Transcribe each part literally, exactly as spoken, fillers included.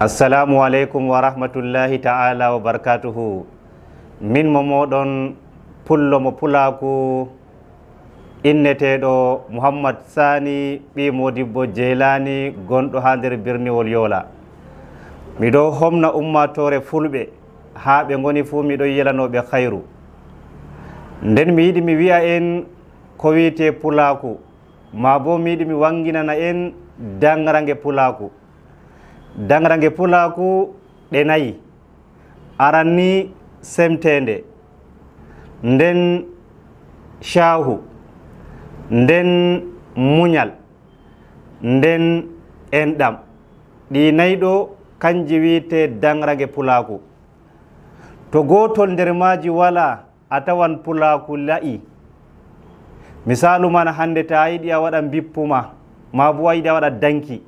Assalamu aleykum wa rahmatullahi ta'ala wa barakatuhu. Min mo mooɗon pullo mo pulaaku, inneteeɗo Muhammad Sani ɓii Modibbo Jeylani, gonɗo haa nder birniwol Yola. Miɗo homna ummaatoore fulɓe, haa ɓe ngoni fuu, miɗo yelanoo ɓe khayru. Nden mi yiɗi mi wi'a en ko wi'etee pulaaku, maa boo mi yiɗi mi wanginana en daŋraŋge pulaaku. Daŋraŋge pulaaku ɗe nayi. Aran ni semteende, nden caahu, nden munyal, nden enɗam. Ɗi nayi ɗo, kanji wi'etee daŋraŋge pulaaku. To gootol nder maaji walaa, a tawan pulaaku la'i. Misaalu man hande, to a yiɗi a waɗa mbippu ma, maa bo a yiɗi a waɗa danki,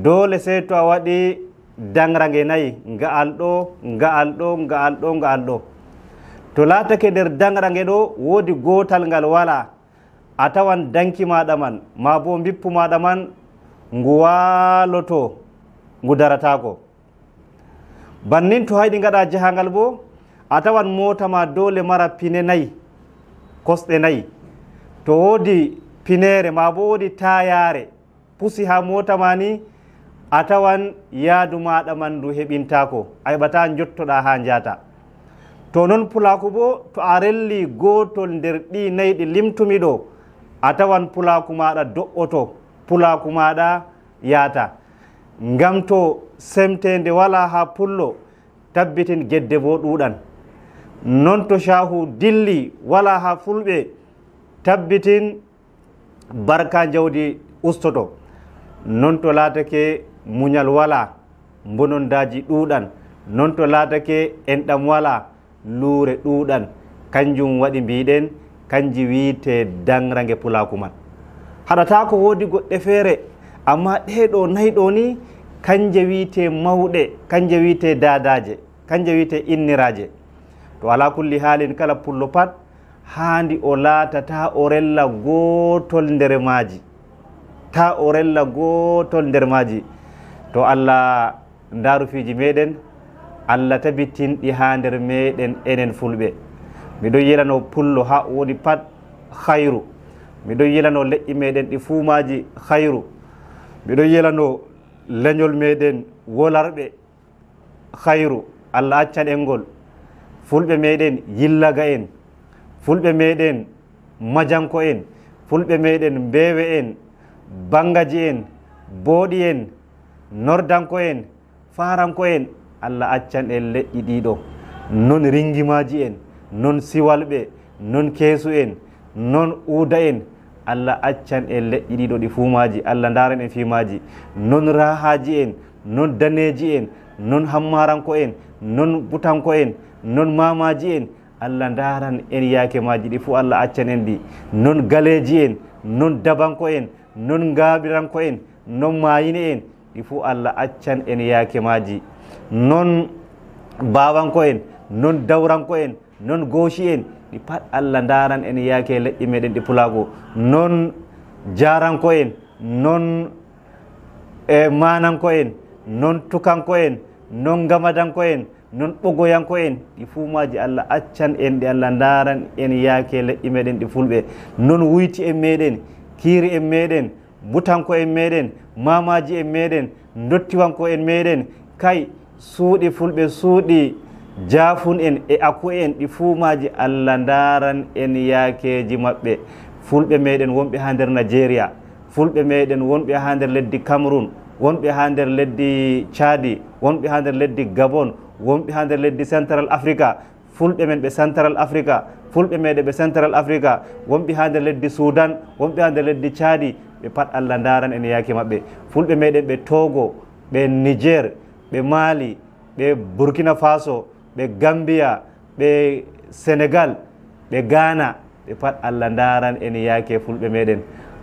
doole sey to a waɗi daŋraŋge nayi, nga'al ɗo, nga'al ɗo, nga'al ɗo, nga'al ɗo. To laatake nder daŋraŋge ɗo woodi gootal ngal walaa, a tawan danki maaɗa man, maa bo mbippu maaɗa man, ngu waaloto, ngu darataako. Bannin to a yiɗi ngaɗa jahaangal bo, a tawan moota ma doole mara pine nayi, kosɗe nayi. To woodi pineere maa bo woodi taayaare pusi haa moota ma ni, a tawan yaadu maaɗa man ndu heɓintaako, a heɓataa njottoɗa haa njaata. To non pulaaku bo, to a relli gootol nder ɗi nayi ɗi limtumi ɗo, a tawan pulaaku maaɗa do'oto, pulaaku maaɗa yaata. Ngam to semteende walaa haa pullo, tabbitin gedde boo ɗuuɗan. Non to caahu dilli walaa haa fulɓe, tabbitin barka njawdi ustoto. Non to laatake munyal walaa, mbonondaaji ɗuuɗan. Non to laatake enɗam walaa, luure ɗuuɗan. Kanjum waɗi mbiɗen, kanji wi'etee daŋraŋge pulaaku man. Haɗataako woodi goɗɗe feere, ammaa ɗee ɗo nayi ɗo ni, kanje wi'etee mawɗe, kanje wi'etee daadaaje, kanje wi'etee inniraaje. To alaa kulli haalin, kala pullo pat haandi o laata taa o rella gootol nder maaji. Taa o rella gootol nder maaji. To Allah ndaaru fiiji meɗen, Allah tabitin ɗi haa nder meɗen enen fulɓe. Miɗo yelanoo pullo haa o woni pat khayru. Miɗo yelanoo leƴƴi meɗen ɗi fuu maaji khayru. Miɗo yelanoo lenyol meɗen wolarɓe khayru. Allah accan en ngol. Fulɓe meɗen yillaga en. Fulɓe meɗen majanko en. Fulɓe meɗen mbeewe en. Bangaji en. Booɗi en. Nordanko en. Faranko en, Allah accan en leƴƴi ɗiɗo, non ringimaaji en, non siwalɓe, non keesu en, non uuda en, Allah accan en leƴƴi ɗiɗo ɗi fuu maaji, Allah ndaaran en fii maaji, non raahaaji en, non daneeji en, non hammaranko en, non butanko en, non maamaaji en, Allah ndaaran en yaake maaji ɗi fuu, Allah accan en ɗi, non galeeji en, non dabanko en, non ngaaɓiranko en, non maayine en, ɗi fuu Allah accan en yaake maaji. Non baawanko en, non dawranko en, non gooshi en, ɗi pat Allah ndaaran en yaake leƴƴi meɗen ɗi pulaaku. Non jaaranko en, non e maananko en, non tukanko en, non ngamadanko en, non ɓogoyanko en, ɗi fuu maaji Allah accan en, ɗi Allah ndaaran en yaake leƴƴi meɗen ɗi fulɓe. Non wuyti en meɗen, kiiri en meɗen, butanko en meɗen, maamaaji en meɗen, ndottiwanko en meɗen, kay, suuɗi fulɓe, suuɗi jaafun en e aku en, ɗi fuu maaji Allah ndaaran en yaakeeji maɓɓe. Fulɓe meɗen wonɓe haa nder Najeriya, fulɓe meɗen wonɓe haa nder leddi Cameroun, wonɓe haa nder leddi Caadi, wonɓe haa nder leddi Gabon, wonɓe haa nder leddi Central Africa, fulɓe men ɓe Central Africa, fulɓe meɗen ɓe Central Africa, wonɓe haa nder leddi Sudan, wonɓe haa nder leddi Caadi, ɓe pat Allah ndaaran en yaake maɓɓe. Fulɓe meɗen ɓe Togo, ɓe Niger, ɓe Mali, ɓe Burkina Faso, ɓe Gambia, ɓe Senegal, ɓe Ghana, ɓe pat Allah ndaaran en yaake fulɓe meɗen.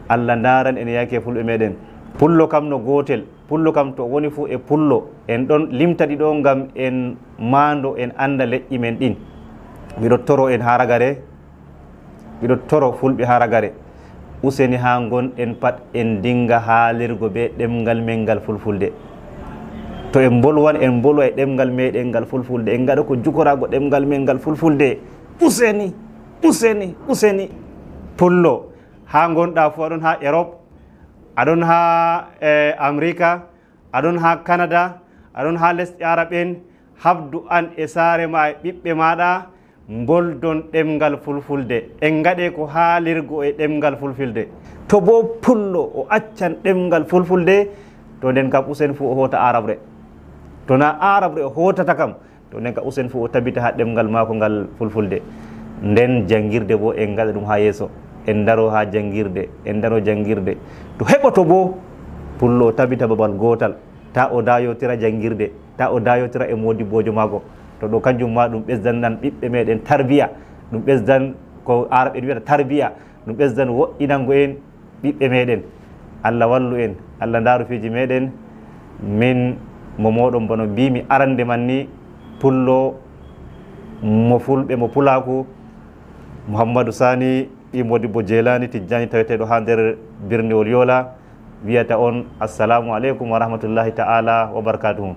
Allah ndaaran en yaake fulɓe meɗen. Pullo kam no gootel. Pullo kam to woni fuu e pullo. En ɗon limta ɗi ɗo ngam en maando, en annda leƴƴi men ɗin. Miɗo toro en haa ragare, miɗo toro fulɓe haa ragare. Useni haa ngonɗen pat en dinga haalirgo bee ɗemngal men ngal fulfulde. To en mbolwan, en mbolwa e ɗemngal meɗen ngal fulfulde, en ngaɗa ko jukoraago ɗemngal men ngal fulfulde. Useni, useni, useni. Pullo, haa ngonɗa fuu, aɗon haa Europe, aɗon haa, eh, Amerika, aɗon haa Canada, aɗon haa lesɗe Arab en, habdu an e saare ma e ɓiɓɓe maaɗa, mboldon ɗemngal fulfulde. En ngaɗe ko haalirgo e ɗemngal fulfulde. To bo pullo o accan ɗemngal fulfulde, to nden kam usen fuu o hoota aarabre. To na aarabre o hootata kam, to nden kam usen fuu o tabita haa ɗemngal maako ngal fulfulde. Nden janngirde bo en ngaɗa ɗum haa yeeso. En ndaro haa janngirde, en ndaro janngirde. To heɓoto bo pullo o tabita babal gootal, ta o daayotira janngirde, ta o daayotira e moodibboojo maako. To ɗo kanjum ma ɗum ɓesdan nan ɓiɓɓe meɗen tarbiya, ɗum ɓesdan ko Arab en wiyata tarbiya, ɗum ɓesdan woɗɗinango en ɓiɓɓe meɗen. Allah wallu en, Allah ndaaru fiiji meɗen. Min mo moɗon bano mbimi arande man ni, pullo mo fulɓe, mo pulaaku, Muhammadu Sani ɓii Modibbo Jeelani Tijjani taweteeɗo haa nder birniwol Yola, wiyata on assalamu aleykum wa rahmatullahi ta'ala wa barakatuhu.